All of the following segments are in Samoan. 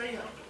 Alo.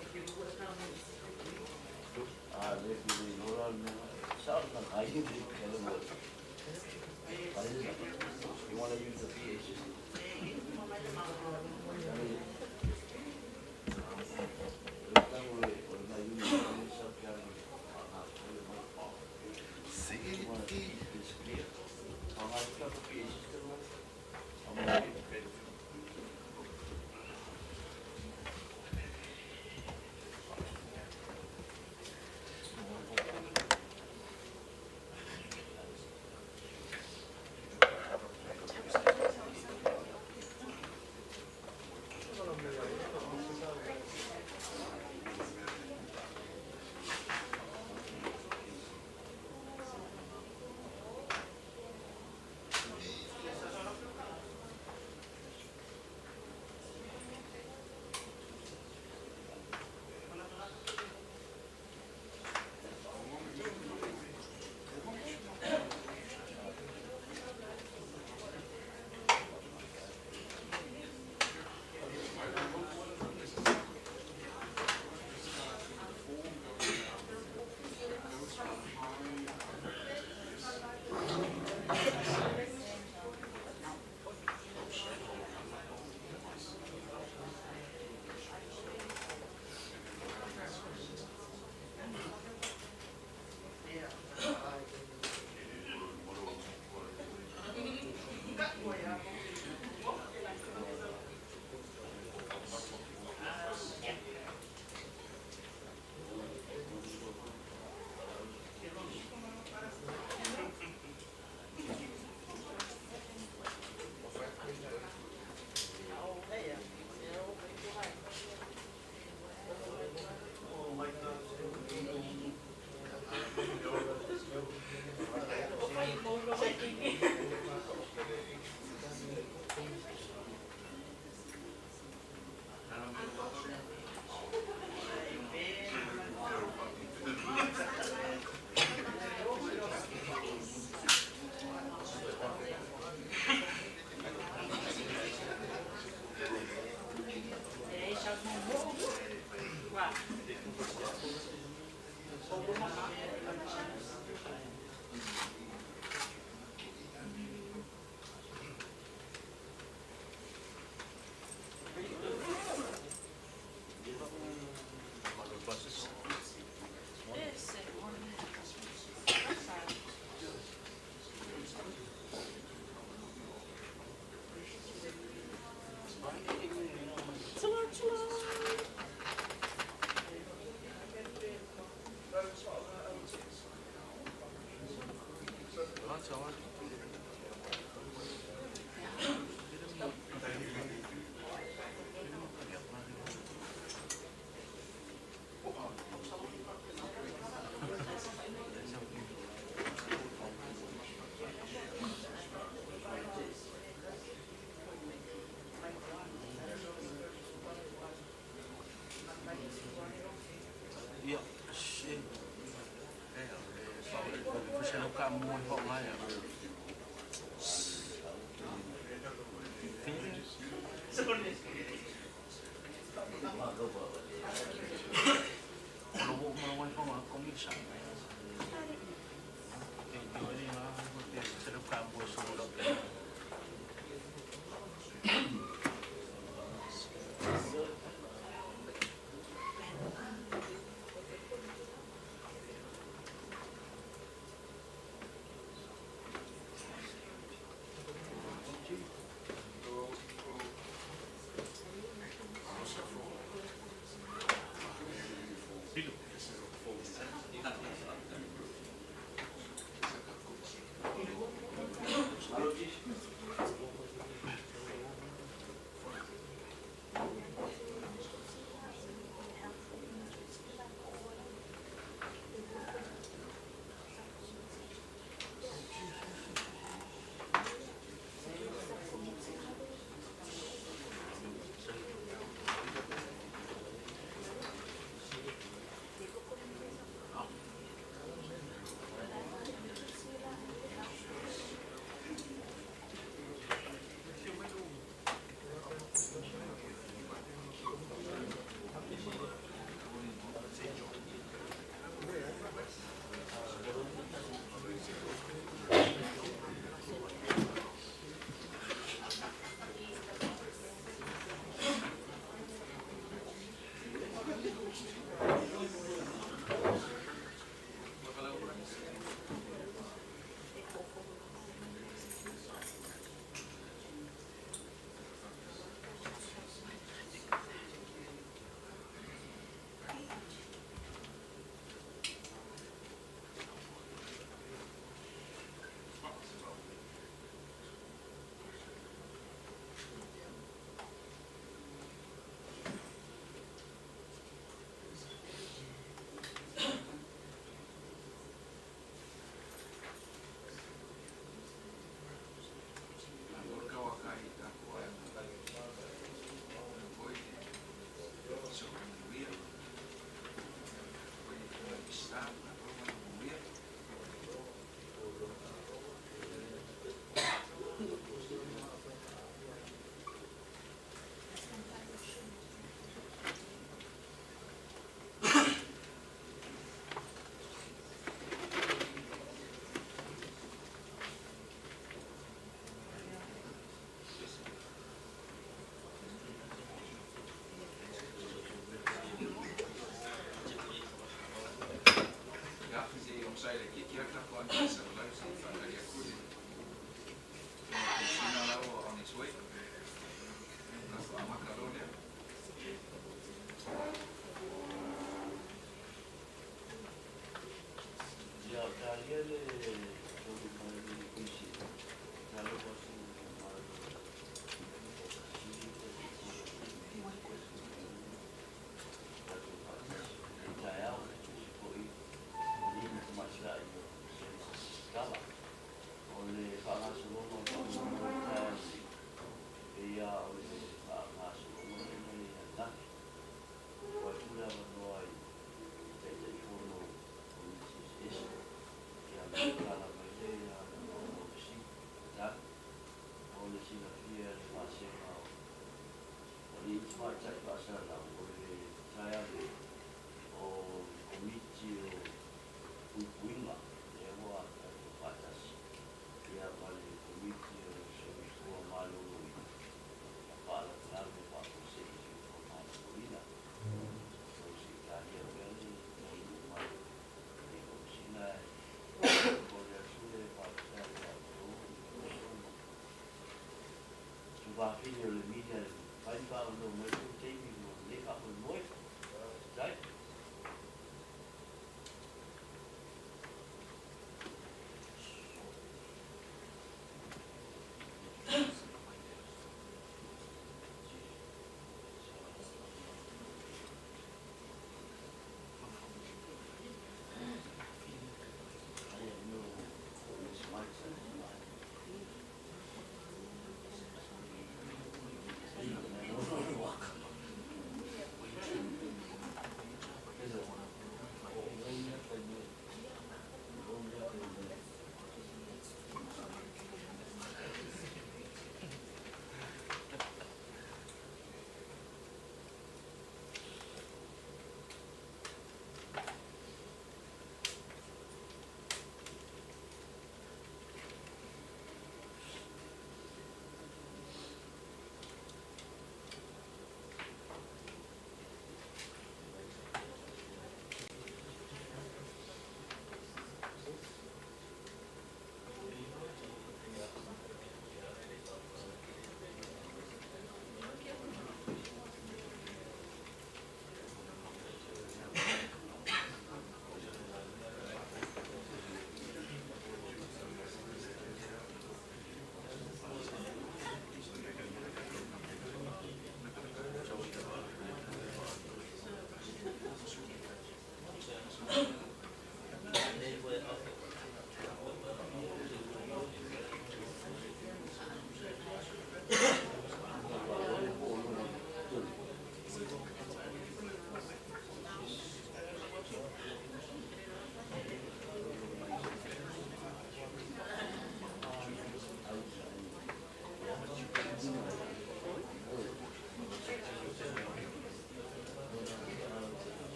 Ia, talia le taunuu mai o le Komesina, masalo po o se masina 1 tatou faatasi i lenei taeao aemaise foi alii ma tamaitai o Tala. O le faagasologa o le faamoemoe i le taeao nei, e pei lava o le faagasologa lea na i ai ananafi. Tuu atu le avanoa i Taitaifono o Komiti eseese ona tatala mai lea i avanoa mo fesili ma tali. Mo le silafia e le vasega o Alii ma Tamaitai Faasalalau, o le taeao nei, o le Komiti o Puipuiga lea ua tatou faatasi ma le Komiti o le Soifua Maloloina ma Faalavelave Faafuasei o le Soifua Maloloina. So se i talia pea le taunuu mai o lenei Komesina ae momoli atu le faafetai ia outou i uso ma tufafine o le media e mafai ona faaauau mai le tou taimi mo lenei faamoemoe. Faafetai.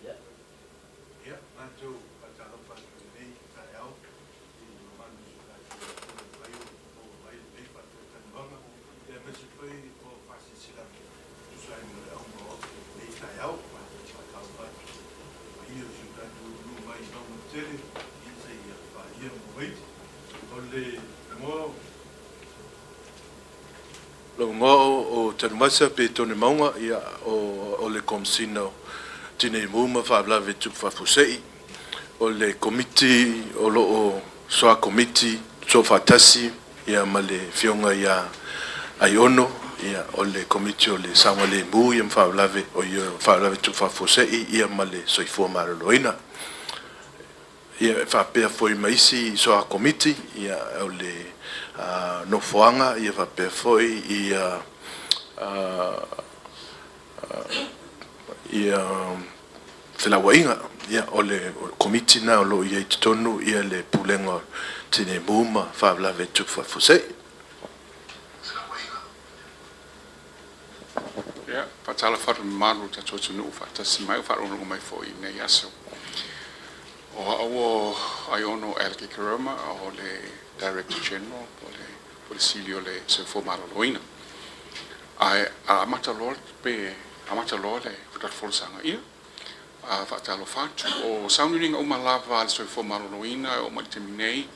Ia. Ia, matou faatalofa atu i lenei taeao i le mamalu o si o tatou Atunuu e fai o maua mai lenei faatalatalanoaga, aemaise foi o faasilasilaga e tusa ai ma le auga o atu i lenei taeao. Matou te faatalofa atu i le paia o si o tatou atunuu mai mauga tetele. Lou igoa o Tanumasa Petone Mauga, ia, o le Komesina o Tinei Mu ma Faalavelave Tutupu Faafuasei. O le Komiti o lo o soa Komiti Soofaatasi ia ma le Afioga ia Aiono, ia, o le Komiti o le Saogalemu ia ma Faalavelave o Faalavelave Tutupu Faafuasei ia ma le Soifua Maloloina. Ia, e faapea foi ma isi soa Komiti, ia, o le nofoaga ia faapea foi ia felauaiga. Ia, o le Komiti lena o lo o i ai i totonu ia le Pulega o Tinei Mu ma Faalavelave Tutupu Faafuasei. Ia, faatalofa atu i le mamalu o le tatou atunuu faatasi mai o faalogologo mai foi i lenei aso. O au o Aiono Alec Ekeroma, o le Director General o le Pule Sili o le Soifua Maloloina. Ae a amata loa pe amata loa le tatou folasaga, ia, a faatalofa atu. O sauniuniga uma lava a le Soifua Maloloina e oo mai i le taimi nei,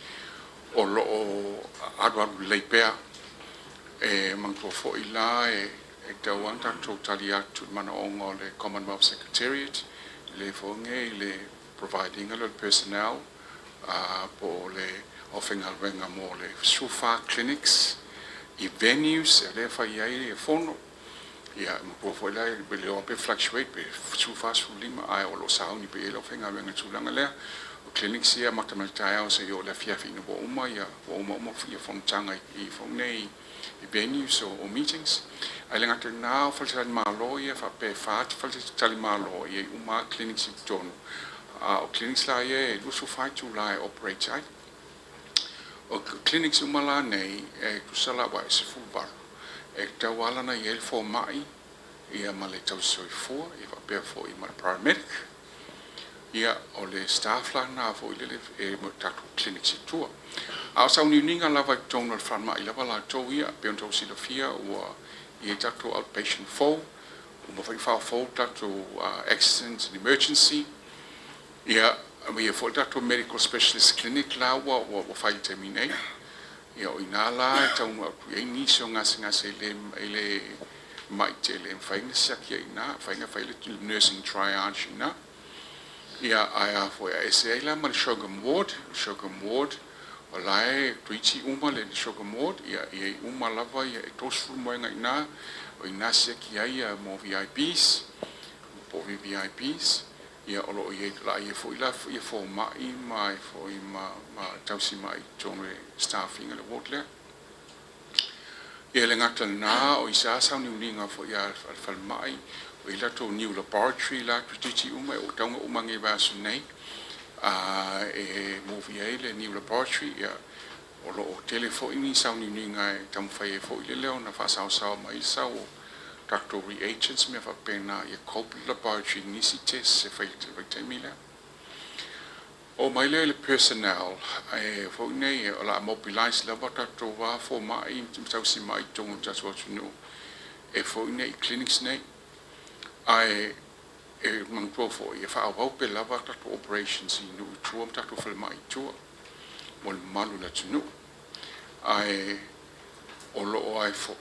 o lo o alualu lelei pea. E manatua foi la e tatau lava ona tatou tali atu i le manaoga o le Commonwealth Secretariat, le foi nei le provide ina lea o le personnel po o le aufaigaluega mo le 14 clinics i venues e lea e fai ai le fono. Ia, e manatua foi la e le o pe fluctuate pe 14, 15, ae o lo o sauni pea i ai le aufaigaluega i le tulaga lea. O clinics ia e amata mai le taeao seia oo i le afiafi ina ua uma ia ua uma uma ia fonotaga i foi nei i venues o meetings. Ae le gata i lena, o faletalimalo ia faapea e fa faletalimalo e i ai uma lava clinics i totonu. A o clinics la ia e 24 itula e operate ai. O clinics uma la nei e tusa la ua e 18 e tatau lava la ona i ai le fomai ia ma le tausisoifua ia faapea foi ma le paramedic. Ia, o le staff la lena foi lele e mo tatou clinics i tua. A o sauniuniga lava i totonu o le falemai lava latou ia, pei ona outou silafia ua i ai tatou outpatient fou, ua uma foi ona faafou tatou accident and emergency, ia, ia foi le tatou medical specialist clinic la ua fai i le taimi nei. Ia, o i ina la e taunuu atu i ai nisi o gasegase e le mai tele e mafai ona siaki ai i ina, mafai ona fai le nursing triage i ina. Ia, ae a foi a ese ai la ma le CHOGM ward, le CHOGM ward, o la e toeitiiti uma le CHOGM ward, ia, e i ai uma lava ia e 30 moega i ina, o ina siaki ai ia mo VIPs, po o VVIPs, ia o lo o i ai la ia foi la ia fomai ma e foi ma tausimai i totonu e staff ina le ward lea. Ia, le gata lena, o isa sauniuniga foi a le falemai, o i latou new laboratory la toeitiiti uma e o tauga uma nei vaiaso nei e move ai le new laboratory. Ia, o lo o tele foi ni sauniuniga e taumafai ai foi le lea ona faasaosao mai le sau o tatou reagents mea faapena ia cope le laboratory i nisi tests e fai i le vaitaimi lea. O mai lea i le personnel, e foi nei o le a mobilize lava tatou fomai ma tausimai i totonu o le tatou atunuu e foi nei i clinics nei. Ae e manatua foi e faaauau pea lava tatou operations i nuu i tua ma tatou falemai i tua mo le mamalu o le atunuu. Ae o lo o ai foi,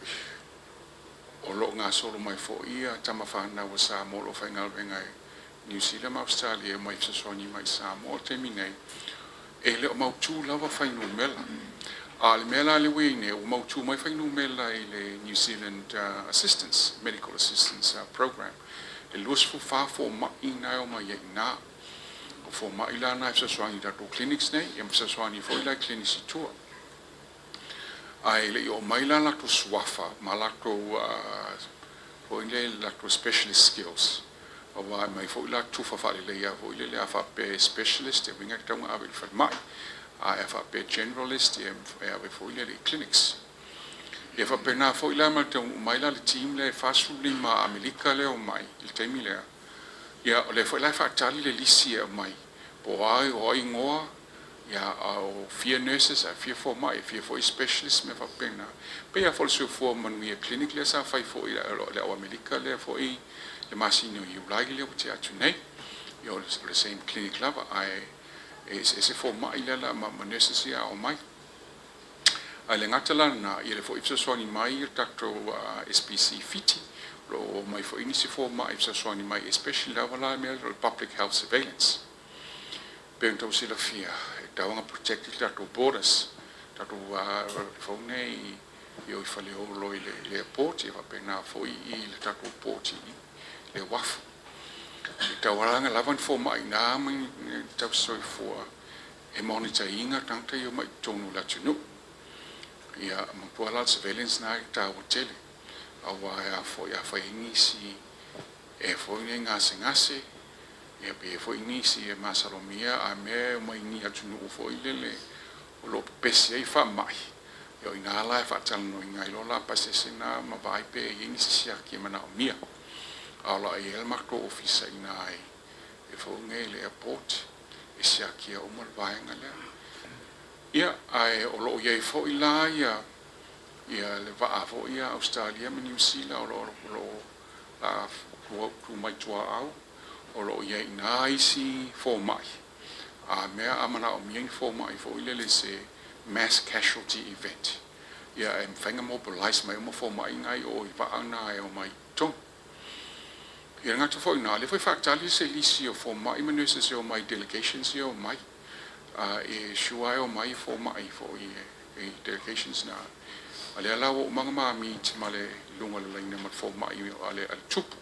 o lo o gasolo mai foi ia tama fanau a Samoa o lo o faigaluega i New Zealand ma Australia mai fesoasoani mai i Samoa. O le taimi nei, e le o mautu lava fuainumera. A o le mea la lea ua i ai nei, ua mautu mai fuainumera i le New Zealand Assistance, Medical Assistance Program. E 24 fomai na e o mai ai i ina. O fomai la na e fesoasoani i tatou clinics nei, ia ma fesoasoani foi la i clinics i tua. Ae le i oo mai la latou suafa ma latou foi lea latou specialist skills. Aua e mai foi la tufa faaleleia foi lele a faapea e specialist e uiga e tatau ona ave i le falemai. A e faapea generalist e ave foi lele i clinics. Ia faapena foi la ma le taunuu mai la le team lea e 45 Amerika lea o mai i le taimi lea. Ia, o lea foi la e faatali le lisi e aumai po o ai o ai igoa, ia, o fia nurses, a fia fomai, e fia foi specialist mea faapena. Pei lava foi o le Soifua Manuia Clinic lea sa fai foi le au Amerika lea foi le masina o Iulai lea ua tea atu nei. Ia, o le same clinic lava, ae e eseese fomai lea la ma nurses ia ao mai. Ae le gata la lena, ia lea foi e fesoasoani mai le tatou SPC Fiti, o lo o omai foi nisi fomai e fesoasoani mai, especially lava la mea o le public health surveillance. Pei ona tau silafia, e tatau ona protect le tatou borders, tatou fau nei i o i Faleolo i le airport, ia faapena foi i le tatou port i le uafu. E tatau lava ona lava ni fomai i ina ma ni tausisoifua e monitor ina tagata ia e omai i totonu o le atunuu. Ia manatua la le surveillance lena e taua tele, aua e a fai ai nisi e foi nei gasegase, ia pe i ai foi nisi e masalomia a mea e omai i ni atunuu foi lele o lo o pepesi ai faamai, ia o i ina la e faatalanoaina ai loa la pasese na ma vaai pe i ai nisi siaki e manaomia. A o lo o i ai le matou ofisa i ina e foi nei i le airport e siakia uma le vaega lea. Ia, ae o lo o i ai foi la ia le vaa foi ia Ausetalia ma Niu Sila o lo o la tu mai tuaau, o lo o i ai i ina isi fomai, a mea a manaomia ni fomai foi lele se mass casualty event, ia e mafai ona mobilize mai uma fomai na i o i vaa na e omai i totonu. Ia le gata foi i ina, o lea foi e faatali se lisi o fomai ma nurses e omai i delegations ia e omai. E sure e omai fomai foi i delegations na. A lea la ua uma ona ma meet ma le luga o le laina ma le fomai a le tupu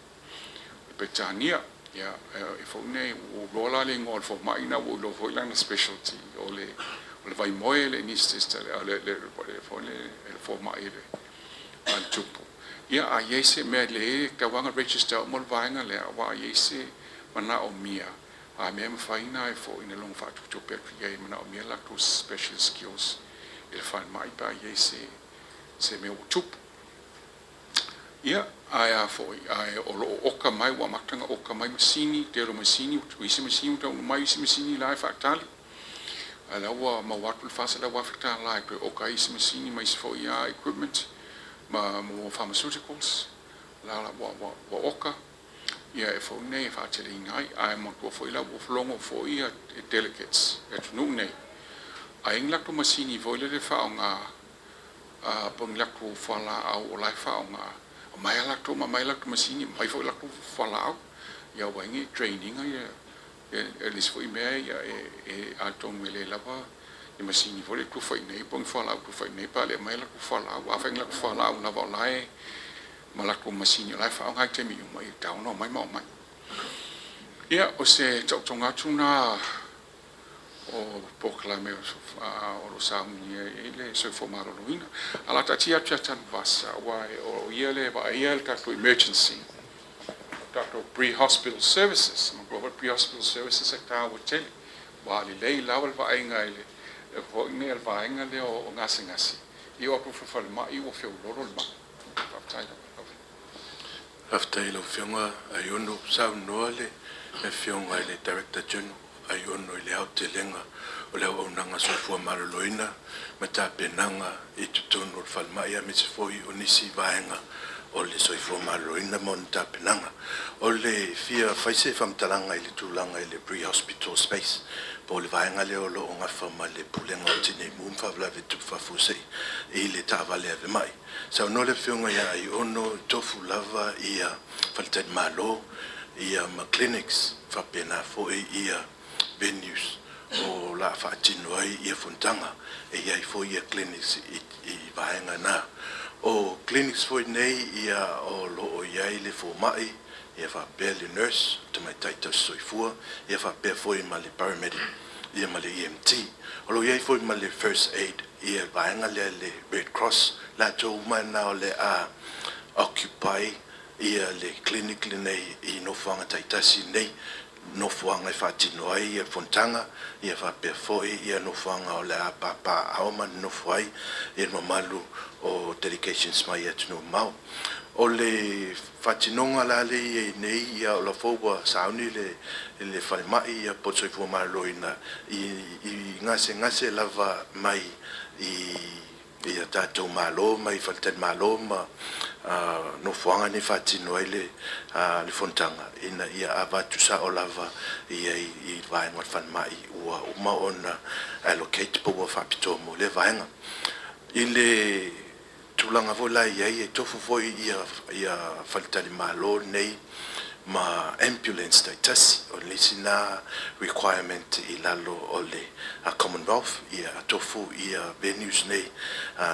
o Peretania. Ia, e foi nei, ua ou iloa la le igoa o le fomai lena, ua ou iloa foi lana specialty, o le vaimoe, le anesthetist, le fomai a le tupu. Ia, a i ai se mea le e tatau lava ona register uma le vaega lea, aua a i ai se manaomia, a mea e mafai ona e foi na logo faatupetupe atu i ai e manaomia latou specialist skills i le falemai pe a i ai se mea ua tupu. Ia, ae a foi, ae o lo o oka mai, ua amata ona oka mai masini, tele o masini, o isi masini ua taunuu mai, isi masini la e faatali. Ae la ua maua atu le $400,000 e toe oka ai isi masini ma isi foi equipment ma pharmaceuticals, la ua oka, ia e foi nei e faateleina ai. Ae manatua foi la ua logo foi ia delegates e atunuu nei, a i ai ni latou masini foi lele e faaaoga po o ni latou fualaau o la e faaaoga, aumai lava latou ma aumai latou masini, aumai foi latou fualaau. Ia aua ai ne i drain ina ia le isi foi mea, ia e atonu e le lava ni masini foi lea e tufa i inei po o ni fualaau tufa i inei pe a le aumai latou fualaau. Afai ni latou fualaau lava o la e ma latou masini o la e faaaoga i taimi uma, ia e tatau ona omai ma omai. Ia, o se taotoga atu lena o polokalame o lo o saunia ai le soifua maloloina. A o le a taatia atu ia Tanuvasa, aua o ia le vaaia le tatou emergency, tatou pre-hospital services. Manatua foi pre-hospital services e taua tele, ua lelei lava le vaaiga i le foi nei a le vaega lea o gasegase, i oo atu i le falemai ua feololo le mai. Faafetai lava. Faafetai i lau Afioga Aiono. Saunoa le Afioga i le Director General Aiono i le aotelega o le auaunaga soifua maloloina ma tapenaga i totonu o le falemai, aemaise foi o nisi vaega o le soifua maloloina ma ona tapenaga. O le fia fai se faamatalaga i le tulaga i le pre-hospital space, po o le vaega lea o lo o gafa ma le Pulega o Tinei Mu ma Faalavelave Tutupu Faafuasei i le taavale ave mai. Saunoa le Afioga ia Aiono, tofu lava ia faletalimalo ia ma clinics, faapena foi ia venues o la faatino ai ia fonotaga. E i ai foi ia clinics i vaega na. O clinics foi nei ia o lo o i ai le fomai, ia faapea le nurse, tamaitai tausisoifua, ia faapea foi ma le paramedic, ia ma le EMT. O lo o i ai foi ma le first aid, ia vaega lea le Red Cross. Latou uma na o le a occupy ia le clinic lenei i nofoaga taitasi nei, nofoaga e faatino ai ia fonotaga, ia faapea foi ia nofoaga o le a papaaao ma nonofo ai ia le mamalu o delegations mai atunuu mamao. O le faatinoga la le i ai nei, ia o la foi ua sauni le falemai ia po o le soifua maloloina i gasegase lava mai i ia tatou malo mai faletalimalo ma nofoaga nei faatino ai le fonotaga, ina ia avatu sao lava i ai i vaega o le falemai ua uma ona allocate po ua faapitoa mo lea vaega. I le tulaga foi la e i ai, e tofu foi ia faletalimalo nei ma ambulance taitasi. O le isi na requirement i lalo o le Commonwealth, ia tofu ia venues nei,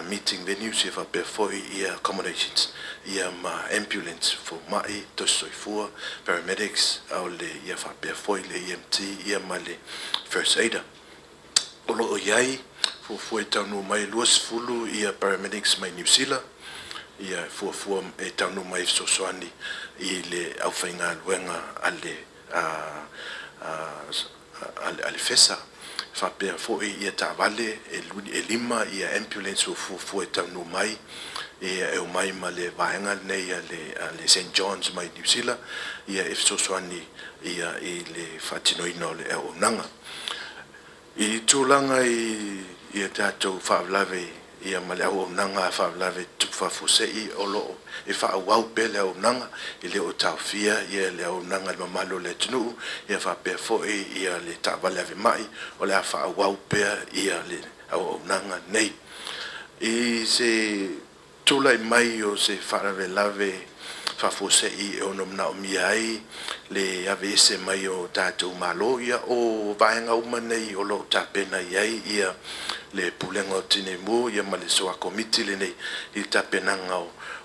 meeting venues ia faapea foi ia accommodations ia ma ambulance, fomai, tausi soifua, paramedics, o le ia faapea foi le EMT ia ma le first aider. O lo o i ai fuafua e taunuu mai e 20 ia paramedics mai Niu Sila, ia fuafua e taunuu mai e fesoasoani i le aufaigaluega a le FESA. E faapea foi ia taavale e 5 ia ambulance ua fuafua e taunuu mai e omai ma le vaega lenei a le St Johns mai Niu Sila ia e fesoasoani ia i le faatinoina o le auaunaga. I tulaga i ia tatou faalavelave ia ma le auaunaga a faalavelave tutupu faafuasei, o lo o e faaauau pea le auaunaga, e le o taofia ia le auaunaga i le mamalu o le atunuu ia faapea foi ia le taavale ave mai, o le a faaauau pea ia le auaunaga nei. I se tulai mai o se faalavelave faafuasei e ono manaomia ai le aveese mai o tatou malo, ia o vaega uma nei o lo o tapena i ai ia le Pulega o Tinei Mu ia ma le Soa Komiti lenei i le tapenaga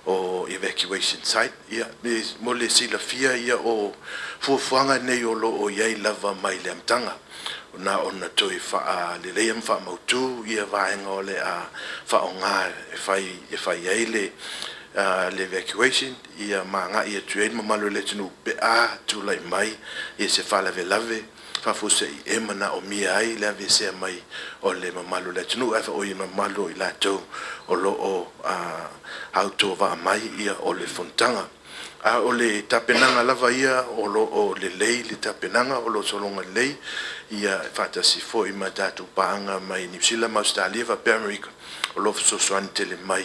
o evacuation site. Ia mo le silafia ia o fuafuaga nei o lo o i ai lava mai le amataga, na ona toe faaleleia ma faamautu ia vaega o le a faaaoga e fai ai le evacuation ia ma agai atu ai le mamalu o le atunuu pe a tulai mai ia se faalavelave faafuasei e manaomia ai le aveesea mai o le mamalu o le atunuu, ae foi mamalu o i latou o lo o autovaa mai ia o le fonotaga. A o le tapenaga lava ia o lo o lelei le tapenaga, o lo o sologa lelei ia faatasi foi ma tatou paaga mai Niu Sila ma Ausetalia faapea Amerika, o lo o fesoasoani tele mai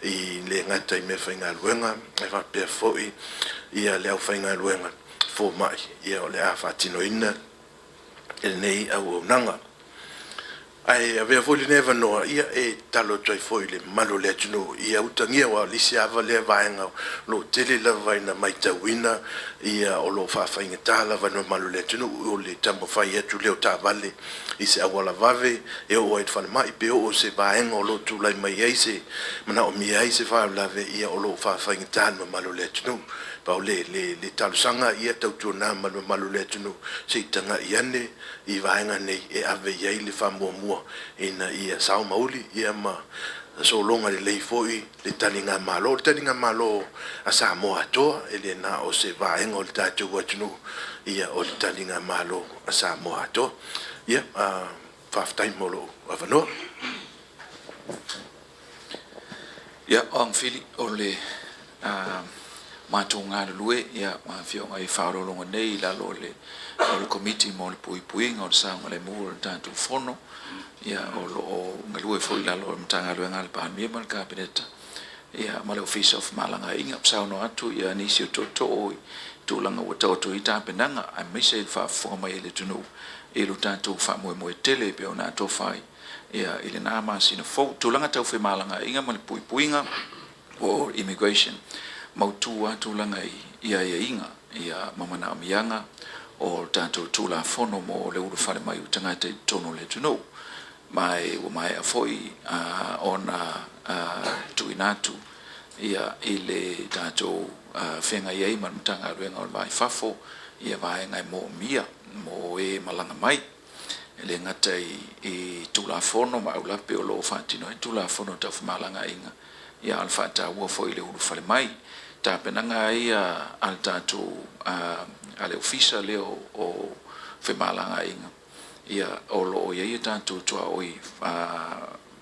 i le gata i meafaigaluega ae faapea foi ia le aufaigaluega fomai ia o le a faatinoina lenei auaunaga. Ae avea foi lenei avanoa ia e tatalo atu ai foi i le mamalu o le atunuu ia utagia, aua o le isi lava lea vaega o lo o tele lava ina matauina ia o lo o faafaigata lava i le mamalu o le atunuu o le taumafai atu lea o taavale i se auala vave e oo ai i le falemai pe oo se vaega o lo o tulai mai ai se manaomia ai se faalavelave, ia o lo o faafaigata le mamalu o le atunuu. Pau le talosaga ia tautuana ma le mamalu o le atunuu se i tagai ane i vaega nei e ave i ai le faamuamua ina ia sao ma uli ia ma sologa lelei foi le taligamalo. O le taligamalo a Samoa atoa, e le na o se vaega o le tatou atunuu, ia o le taligamalo a Samoa atoa. Ia, faafetai mo lou avanoa. Ia, o Agafili o le matou galulue ia ma afioga i faaoloologa nei i lalo o le Komiti mo le Puipuiga o le Saogalemu o le tatou Fono, ia o lo o galue foi i lalo o le Matagaluega a le Palemia ma le Kapeneta ia ma le Ofisa o Femalagaaiga. Saunoa atu ia nisi o tootoo i tulaga ua taoto ai tapenaga aemaise i le faafofoga mai a le atunuu i lo tatou faamoemoe tele e pei ona atofa ai ia i lena masina fou. Tulaga tau femalagaaiga ma le puipuiga o immigration, mautu lava tulaga i aiaiga ia ma manaomiaga o tatou Tulafono mo le ulufale mai o tagata i totonu o le atunuu. Ma e ua maea foi ona tuuina atu ia i le tatou feagai ai ma le Matagaluega o le Va i Fafo ia vaega e moomia mo e malaga mai. E le gata i Tulafono ma aulape o lo o faatino ai Tulafono tau femalagaaiga, ia a o le faataua foi i le ulufale mai. Tapenaga ia a le tatou a le Ofisa lea o Femalagaaiga, ia o lo o i ai a tatou tuaoi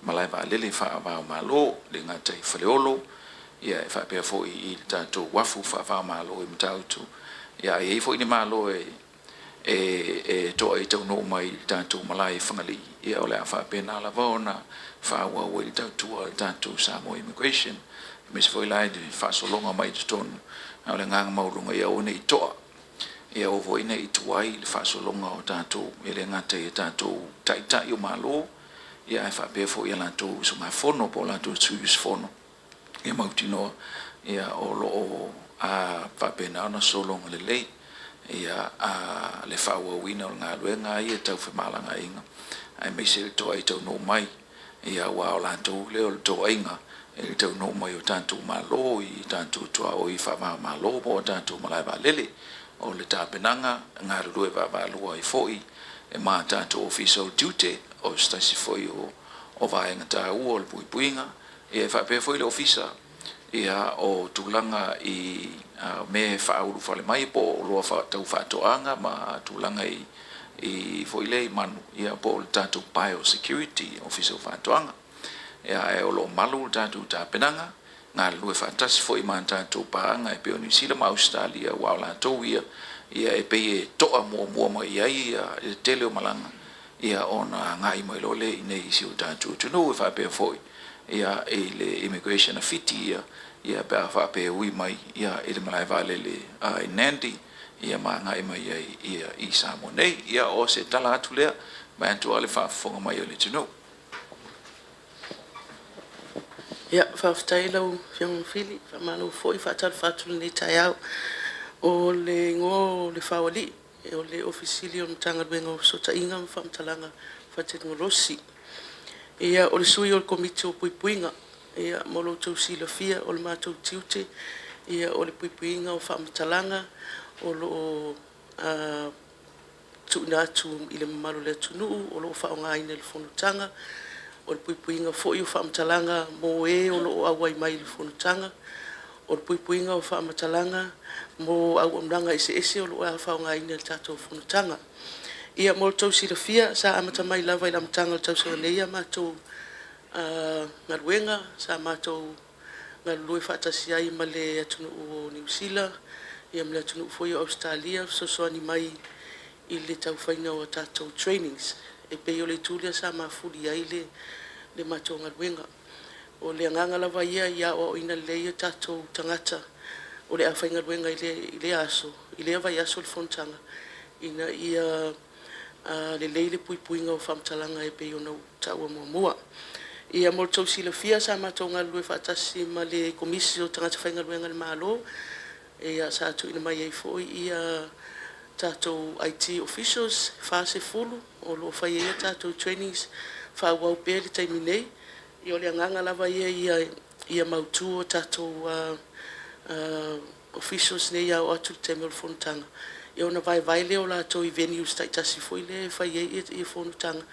malae vaalele faava-o-Malo, le gata i Faleolo, ia e faapea foi i le tatou uafu faava-o-Malo i Matautu. Ia a i ai foi ni malo e to'a i taunuu mai i le tatou malae i Fagalii, ia o le a faapena lava ona faaauau ai le tautua a le tatou Samoa Immigration, aemaise foi la i le faasologa mai i totonu. A o le agaga maualuga ia aua ne i to'a, ia aua foi ne i tuai le faasologa o tatou, e le gata i tatou taitai o Malo. Ia ae faapea foi i a latou usugafono po o latou sui usufono ia mautinoa ia o lo o faapena ona sologa lelei ia le faaauauina o le galuega ia tau femalagaaiga aemaise le toai taunuu mai ia aua o latou lea o le toaiga i le taunuu mai o tatou Malo i tatou tuaoi faava-o-Malo po o tatou malae vaalele. O le tapenaga e galulue vaavaalua ai foi e ma tatou Ofisa o le Tiute, o se tasi foi o vaega taua o le puipuiga, ia e faapea foi le Ofisa ia o tulaga i mea e faaulufale mai po o oloa tau faatoaga ma tulaga i foi lea i manu, ia po o le tatou biosecurity, Ofisa o Faatoaga. Ia ae o lo o malu le tatou tapenaga, galulue faatasi foi ma tatou paaga e pei o Niu Sila ma Ausetalia, aua o latou ia e pei e to'a muamua mai i ai le tele o malaga ia ona agai mai loa lea i inei i si o tatou atunuu. E faapea foi ia i le immigration a Fiti ia, ia pe a faapea e ui mai ia i le malae vaalele i Nandi ia ma agai mai ai ia i Samoa nei. Ia o se tala atu lea vaeatu lava le faafofoga mai o le atunuu. Ia, faafetai lau Afioga Fili, faamalo foi, faatalofa atu i lenei taeao. O le igoa o le Faoalii, o le Ofisa Sili o le Matagaluega o Fesootaiga ma Faamatalaga Faatekonolosi. Ia, o le sui o le Komiti o Puipuiga, ia, mo lo outou silafia, o le matou tiute, ia, o le puipuiga o faamatalaga o lo o tuuina atu i le mamalu o le atunuu o lo o faaaogaina i le fonotaga, o le puipuiga foi o faamatalaga mo e o lo o auai mai i le fonotaga, o le puipuiga o faamatalaga mo auaunaga eseese o lo o faaaogaina i le tatou fonotaga. Ia, mo le tou silafia, sa amata mai lava i le amataga o le tausaga nei a matou galuega, sa matou galulue faatasi ai ma le atunuu o Niu Sila ma le atunuu foi o Ausetalia, fesoasoani mai i le taufaiga o tatou trainings. E pei o le itu lea sa mafuli ai le matou galuega. O le agaga lava ia ia aoaoina lelei o tatou tagata o le a faigaluega i lea aso, i lea vaiaso le fonotaga, ina ia lelei le puipuiga o faamatalaga e pei ona ou taua muamua. Ia, mo le tou silafia, sa matou galulue faatasi ma le Komisi o Tagata Faigaluega a le Malo, ia, sa tuuina mai ai foi ia tatou IT officials 40 o lo o fai ai a tatou trainings faaauau pea i le taimi nei. Ia, o le agaga lava ia ia mautu o tatou officials nei a oo atu i le taimi o le fonotaga, ia ona vaevae lea o latou i venues taitasi foi lea e fai ai ia fonotaga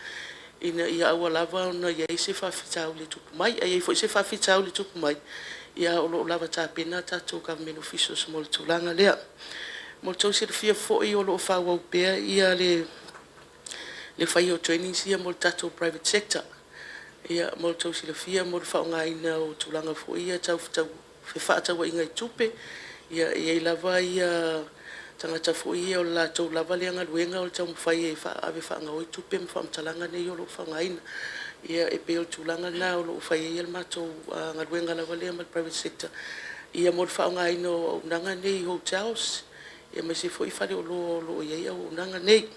ina ia aua lava ona i ai se faafitauli e tupu mai. A i ai foi se faafitauli e tupu mai, ia o lo o lava tapena tatou government officials mo le tulaga lea. Mo le tou silafia foi, o lo o faaauau pea ia le faia o trainings ia mo le tatou private sector. Ia, mo le tou silafia mo le faaaogaina o tulaga foi ia tau fefaatauaiga i tupe, ia e i ai lava ia tagata foi ia o le latou lava lea galuega o le taumafai e ave faagaoi tupe ma faamatalaga nei o lo o faaaogaina. Ia, e pei o le tulaga lena o lo o fai ai le matou galuega lava lea ma le private sector, ia mo le faaaogaina o auaunaga nei i hotels, aemaise foi faleoloa o lo o i ai auaunaga nei.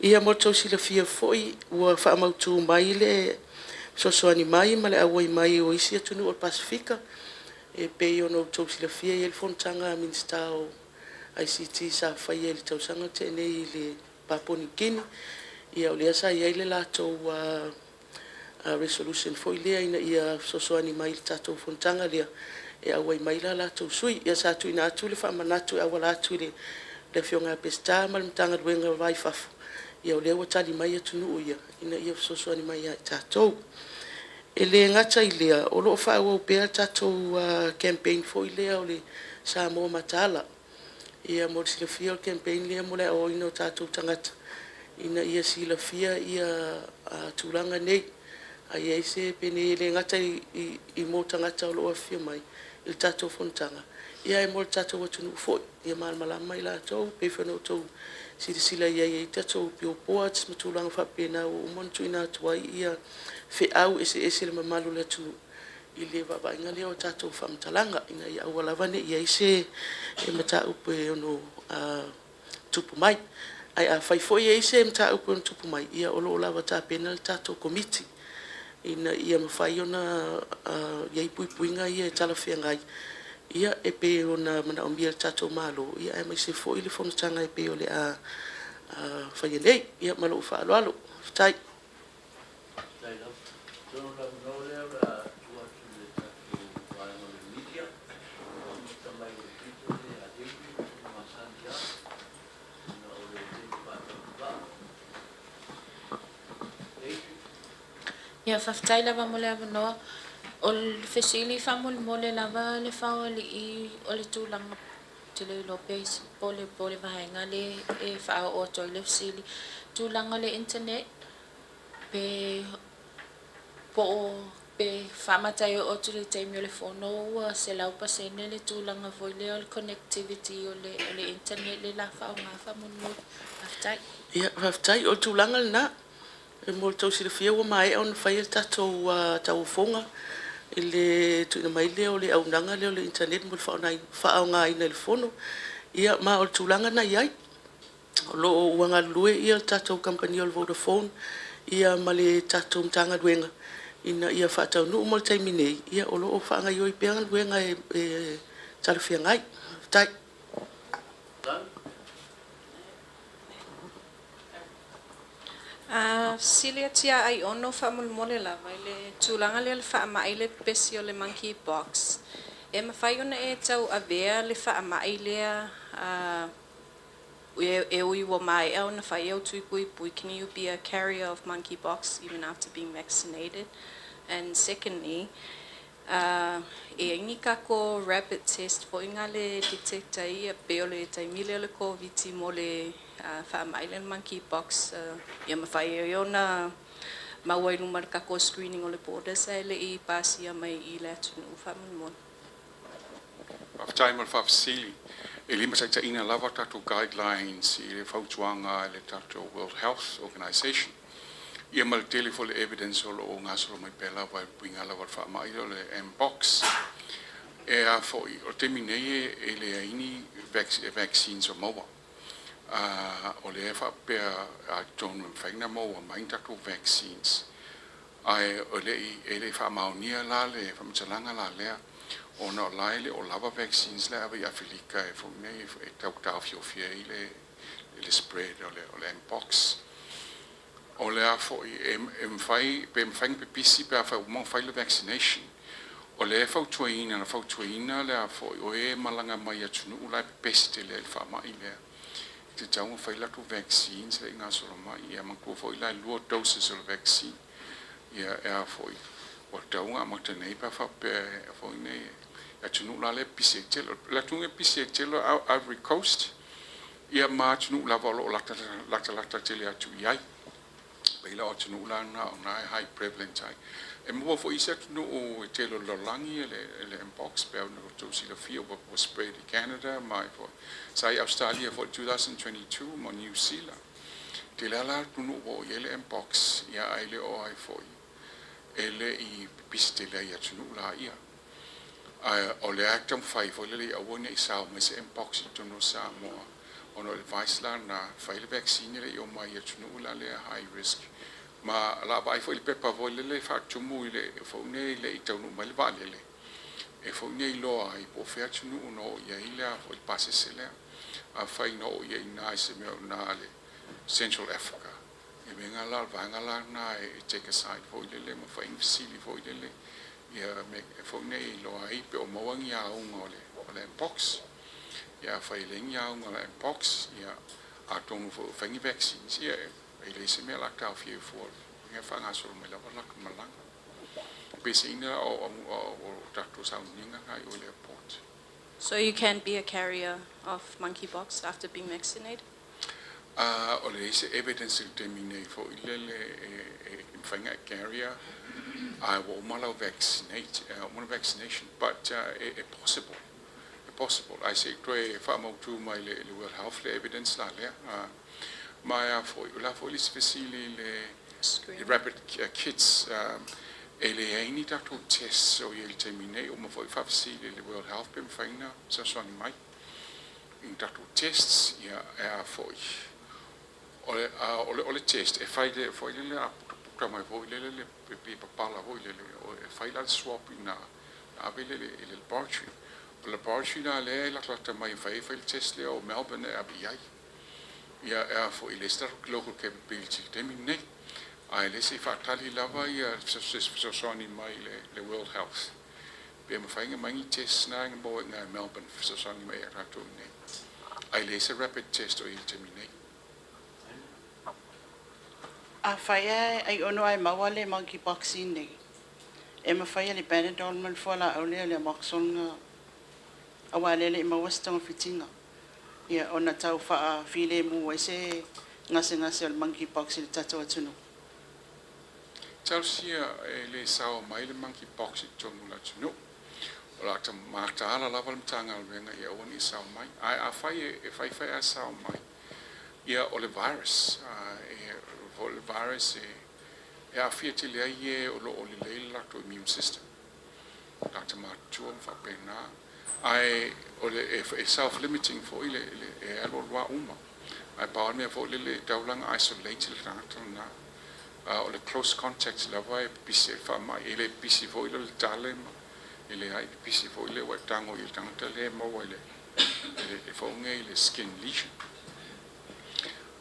Ia, mo le tou silafia foi, ua faamautu mai le fesoasoani mai ma le auai mai o isi atunuu o le Pasefika, e pei ona outou silafia e i ai le fonotaga a Minisita o ICT sa faia i le tausaga na tea nei i le Papua Niu Kini. Ia o lea sa i ai le latou resolution foi lea ina ia fesoasoani mai i le tatou fonotaga lea e auai mai la latou sui. Ia sa tuuina atu le faamanatu e auala atu i le Afioga ia Peseta ma le Matagaluega o le Va i Fafo, ia o lea ua tali mai atunuu ia ina ia fesoasoani mai ia i tatou. E le gata i lea, o lo o faaauau pea tatou campaign foi lea o le Samoa Mataala. Ia, mo le silafia o le campaign lea mo le aoaoina o tatou tagata ina ia silafia ia tulaga nei. A i ai se penei e le gata i mo tagata o lo o afifio mai i le tatou fonotaga, ia ae mo le tatou atunuu foi, ia malamalama i latou. E pei foi ona outou silasila i ai e i ai tatou billboards ma tulaga faapena ua uma ona tuuina atu ai ia feau eseese i le mamalu o le atunuu i le vaavaaiga lea o tatou faamatalaga ina ia aua lava ne i i ai se mataupu e ono tupu mai. Ae afai foi e i ai se mataupu e ono tupu mai, ia o lo o lava tapena le tatou Komiti. ina ia mafai ona i ai puipuiga ia e talafeagai ia e pei ona manaomia e le tatou Malo ia aemaise foi le fonotaga e pei o le a faia nei. Ia ma lou faaaloalo. Faafetai. Faafetai lava. Atonu o le avanoa lea o le a tuu atu i le tatou vaega o le media, amata mai i le pito lea ia David e masani lava ona o le taimi faatauvaa. David. Ia, faafetai lava mo le avanoa. O le fesili faamolemole lava le faoalii o le tulaga te le iloa pe po o le vaega le e faaoo atu ai le fesili. Tulaga o le internet pe po o pe faamata e oo atu i le taimi o le fono ua 100% le tulaga foi lea o le connectivity o le internet le la faaaoga faamolemole. Faafetai. Ia, faafetai. O le tulaga lena, e mo le tou silafia ua maea ona faia le tatou tauofoga i le tuuina mai lea o le auaunaga lea o le internet mo le faaaogaina i le fono. Ia ma o le tulaga na i ai, o lo o ua galulue le tatou kamupani o le Vodafone ia ma le tatou Matagaluega ina ia faataunuu mo le taimi nei, ia o lo o faagaoioi pea galuega e talafeagai. Faafetai. Dan. A fesili atu ia Aiono faamolemole lava i le tulaga lea o le faamai le pepesi o le monkey pox. E mafai ona e tauavea le faamai lea e ui ua maea ona fai au tui puipui? Can you be a carrier of monkeypox even after being vaccinated? And secondly, e i ai ni tatou rapid test foi na le detect ai ia pei o le taimi lea o le Koviti mo le faamai lea o le monkeypox, ia mafai ai ona maua i luma o le tatou screening o le borders ae le i pasia mai i le atunuu faamolemole. Faafetai mo le faafesili. E limataitaiina lava tatou guidelines i le fautuaga a le tatou World Health Organization. Ia ma le tele foi le evidence o lo o gasolo mai pea lava e puiga lava o le faamai o le Mpox. E a foi, o le taimi nei e leai ni vaccines o maua. O lea e faapea atonu e mafai ona maua mai ni tatou vaccines. Ae e le i faamaonia la le faamatalaga la lea, ona o la e le o lava vaccines la e ave i Afelika e foi nei e tau taofiofi ai le spread o le Mpox. O le a foi e mafai pe mafai ona pipisi pe afai ua fai le vaccination. O lea e fautuaina na fautuaina le a foi o e malaga mai atunuu la e pepesi tele ai le faamai lea. E tatau ona fai latou vaccines le i gasolo mai. Ia manatua foi la e lua doses o le vaccine. Ia e a foi ua tatau ona amata nei pe a faapea e foi nei atunuu la lea e pipisi ai tele. O le atunuu e pipisi ai tele o Ivory Coast, ia ma atunuu lava o lo o latalata tele atu i ai. Pei la o atunuu la na o na e high prevalent ai. E maua foi isi atunuu e tele o le lalolagi le Mpox pe ona outou silafia ua spread i Canada ma foi. Sa i Australia foi 2022 ma New Zealand. Tele lava atunuu ua oo i ai le Mpox, ia ae le o ai foi e le i pipisi tele ai i atunuu la ia. Ae o lea e taumafai foi lele ia aua ne i sao mai se Mpox i totonu o Samoa, ona o le advice la na fai le vaccine le i omai i atunuu la lea high risk. Ma la vaai foi le pepa foi lele faatumu i le foi nei le i taunuu mai le vaalele e foi nei iloa ai po o fea atunuu na oo i ai le foi le pasese lea. Afai na oo i ai i se mea o na le Central Africa, e mea la o le vaega la na e take aside foi lele ma fai fesili foi lele ia me foi nei iloa ai pe o maua ni auga o le Mpox. Ia afai le ni auga o le Mpox, ia atonu foi o fai ni vaccines, ia e le se mea la taofia e fua ia faagasolo mai lava la malaga. Peseina o tatou sauniga nai o le airport. So you can be a carrier of monkeypox after being vaccinated? O le isi evidence i le taimi nei foi lele e mafai ona e carrier a ua uma lau vaccinate, uma vaccination, but e possible, e possible ai se i toe faamautu mai le World Health le evidence la lea. Ma e a foi o la foi le isi fesili le rapid kits, e leai ni tatou tests o i ai le taimi nei. Uma foi faafesili le World Health pe mafai ona fesoasoani mai i tatou tests. Ia e a foi o le test e fai le foi le a puta. oka mai foi lele le pe papala foi lele o e fai la le swab ina ave lele i le laboratory. O le laboratory la lea e latalata mai e fai fai le test lea o Melbourne e ave i ai. Ia e a foi le se tatou local capability i le taimi lenei. Ae le se i faatali lava ia fesoasoani mai le le World Health. Pe mafai ona aumai ni test na e maua i ina i Melbourne fesoasoani mai ia tatou i inei. Ae leai se rapid test o i ai i le taimi nei. Afai ae aiono ae maua le monkeypox i inei, e mafai e le Panadol ma le fualaau lea o le Amoxil ona aua o lea e le i maua se togafitiga, ia ona tau faafilemu ai se gasegase o le monkeypox i le tatou atunuu. Talosia e le sao mai le monkeypox i totonu o le atunuu. O le a mataala lava le Matagaluega ia aua ne i sao mai. Ae afai e faifai a sao mai, ia o le virus, o le virus e aafia tele ai e o lo o lelei le latou immune system, tagata matutua ma faapena. Ae o le e self-limiting foi le e alu alu lava uma. Ae pau lava le mea foi lele e tatau la ona isolate le tagata lena. O le close contact lava e pipisi ai le faamai. E le pipisi foi la le tale ma e leai, e pipisi foi le ua e tago i le tagata lea e maua i le e foauga i le skin lesion.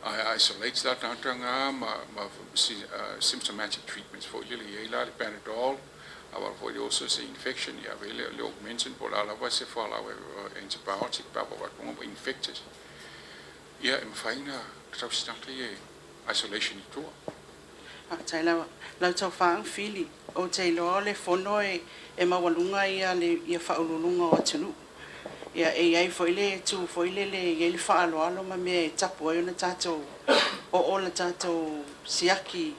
Ae isolate la tagata na ma symptomatic treatments foi lele, e i ai la le Panadol, aua foi le oso se infection, ia ave le Augmentin po o le a lava se fualaau antibiotic pe a vaavaai atu ua infected. Ia e mafai ona tausi tagata ia i isolation i tua. Faafetai lava. Lau taufaga Fili, ou te iloa o le fono e maualuga ia le faauluuluga o atunuu. Ia e i ai foi le tu foi lele e i ai le faaaloalo ma mea e tapu ai ona tatou oo le tatou siaki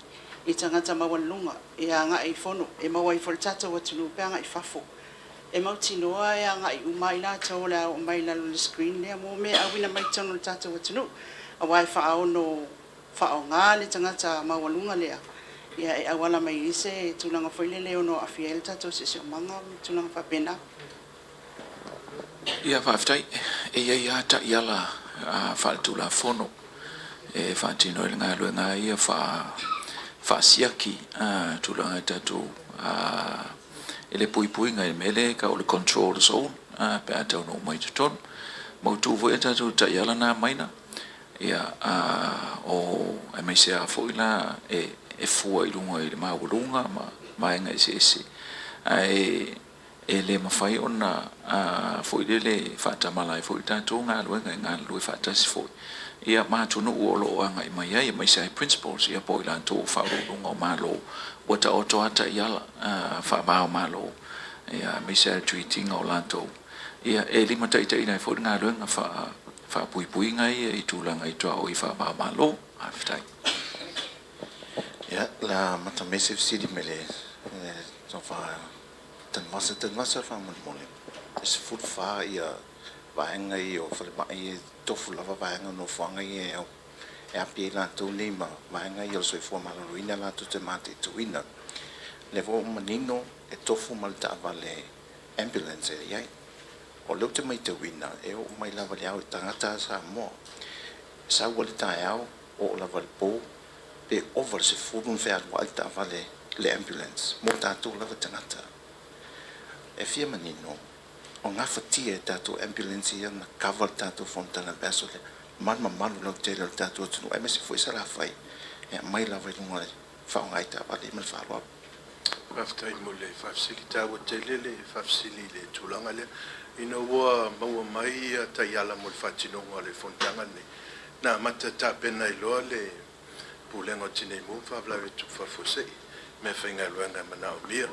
i tagata maualuluga e agai i fono, e maua ai foi le tatou atunuu pe agai i fafo. E mautinoa e agai uma ai latou o le a oo mai i lalo o le screen lea mo mea e auina mai totonu o le tatou atunuu, aua e faaono faaaoga le tagata maualuga lea e auala mai ai se tulaga foi lele e ono aafia ai le tatou siosiomaga ma tulaga faapena. Ia, faafetai. E i ai lava taiala faaletulafono e faatino ai le galuega ia faasiaki tulaga i tatou i le puipuiga i le mea lea e tau o le control zone pe a taunuu mai i totonu. Mautu foi a tatou taiala na aumai ia o aemaise lava foi la e fua i luga i le maualuga ma vaega eseese ae e le mafai ona foi lele faatamala ai foi le tatou galuega e galulue faatasi foi ia ma atunuu o lo o agai mai ai aemaise ai principals ia po o i latou o faauluuluga o Malo ua taoto lava taiala faava o Malo ia aemaise ai le treat ina o latou ia e limataitaiina ai foi le galuega faapuipuiga ia i tulaga i tuaoi faava o Malo. Faafetai. Ia, la amata mai se fesili mai le tofa Tanuvasa. Tanuvasa faamolemole, e 14 ia vaega ia o falemai e tofu lava vaega nofoaga ia e api ai latou nei ma vaega ia o le soifua maloloina latou te mataituina. O lea foi ua manino e tofu ma le taavale ambulance e i ai. O lea ou te matauina e oo mai lava i le ao i tagata Samoa. Sau ai le taeao, oo lava i le po, pe ova le 10 ona fealuai le taavale le ambulance mo tatou lava tagata. E fia manino, o gafatia e tatou ambulance ia ona cover le tatou fonotaga i le vaiaso lea ma le mamalu lautele o le tatou atunuu aemaise foi Salafai e aumai lava i luga o le faaaoga ai taavale ma le faaaloalo. Faafetai mo le faafesili. Taua tele le faafesili i le tulaga lea. Ina ua maua mai taiala mo le faatinoga o le fonotaga lenei, na amata tapena ai loa le Pulega o Tinei Mu ma Faalavelave Tutupu Faafuasei, meafaigaluega e manaomia.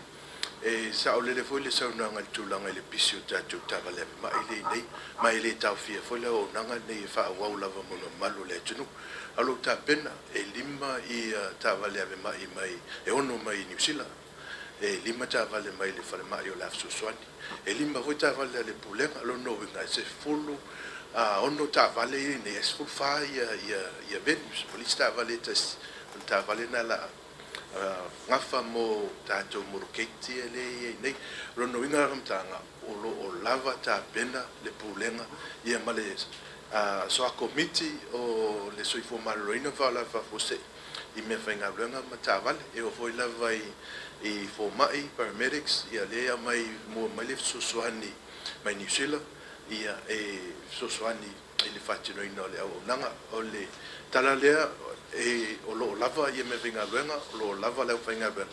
E saolele foi le saunoaga i le tulaga i le pisi o tatou taavale ave mai lea i inei, ma e le taofia foi le auaunaga lenei e faaauau lava mo le mamalu o le atunuu. A o lo o tapena, e 5 taavale ave mai mai, e 6 mai Niu Sila, e 5 taavale mai le falemai o le a fesoasoani, e 5 foi taavale a le Pulega. O lona uiga e 16 taavale ia i inei, ae 14 venues. O le isi taavale e tasi, o le taavale lena o le a gafa mo tatou motokeiti ia lea e i ai nei. O lona uiga la o le faamatalaga, o lo o lava tapena le Pulega ia ma le Soa Komiti o le Soifua Maloloina ma Faalavelave Faafuasei. i meafaigaluega ma taavale. E oo foi lava i fomai, paramedics, ia lea e aumai mua mai le fesoasoani mai Niu Sila, ia e fesoasoani i le faatinoina o le auaunaga. O le tala lea, e o lo o lava ia meafaigaluega, o lo o lava le aufaigaluega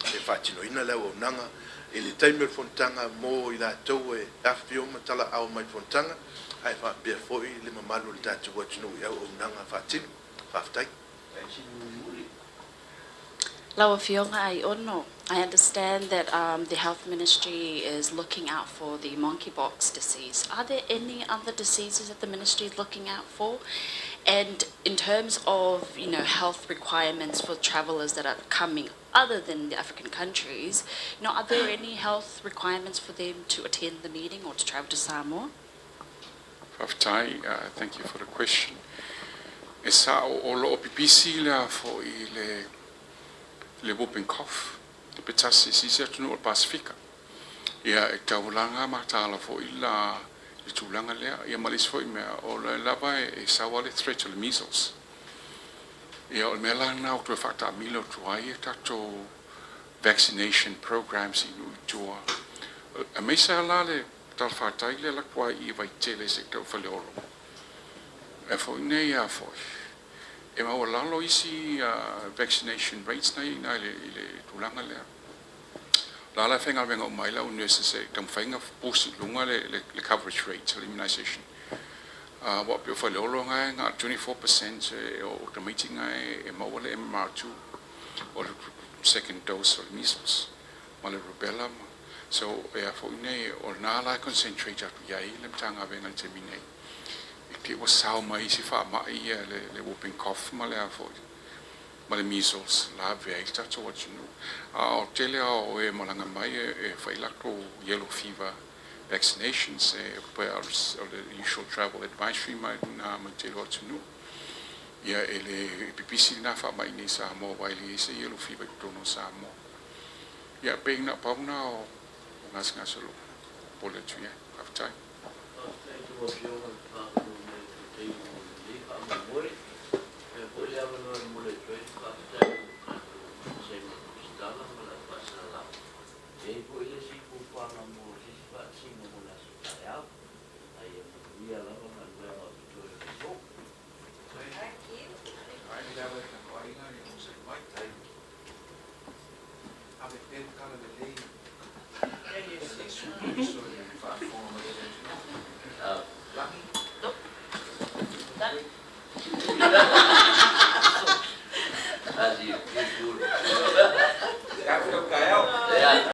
e faatinoina le auaunaga i le taimi o le fonotaga mo i latou e afifio ma talaaao mai i fonotaga, ae faapea foi le mamalu o le tatou atunuu i auaunaga faatino. Faafetai. Lau Afioga Aiono, I understand that the Health Ministry is looking out for the monkeypox disease. Are there any other diseases that the ministry is looking out for? And in terms of, health requirements for travellers that are coming other than the African countries, are there any health requirements for them to attend the meeting or to travel to Samoa? Faafetai, thank you for the question. E sa'o o loo pipisi le fo'i le whooping cough, le petasi sisi atunuu o le Pasifika. Ia e taulaga matala fo'i la le tulaga lea. Ia ma le isi fo'i mea, o le lava e saua le threat o le measles. Ia o le mea la na o toe fa'ataamilo atu ai e tatou vaccination programs i nuu i tua. E maise la le talafatai le laku ai i Vaitele se tau Faleolo. E fo'i nei a fo'i. E maua lalo isi vaccination rates nei na i le tulaga lea. La la faigaluega uma ai lau nurses e taumafaiga pusi i luga le coverage rate o le immunization. Ua pe o Faleolo ngai nga 24% e o tamaiti ngai e maua le MMR2 o le second dose o le measles ma le rubella ma. So e a fo'i nei o na la concentrate atu iai le Matagaluega le taimi nei. I te ua sao mai isi faama'i ia le whooping cough ma le a fo'i ma le measles la vea i tatou atunuu. A o tele a o e malaga mai e fai latou yellow fever vaccinations e pe o le usual travel advisory mai na mai tele o atunuu. Ia e le pipisi na faama'i nei Samoa vai le ese yellow fever i totonu o Samoa. Ia pe ina pau na o gasegase o loo pole atu ia. Faafetai. Faafetai tou afioga le faamalulu mai o taimi mo lenei faamoemoe. E foi le avanoa e momoli atu ai le faafetai i le tatou Saini Tusitala ma le faasalalau. E ai foi le isi fuafuaga mo se isi faatasiga mo le aso taeao. Ai e manuia lava galuega o totoe o le po. Thank you. Ai le lava e tapuaiga i o sai mai. Ave pea le tala lelei.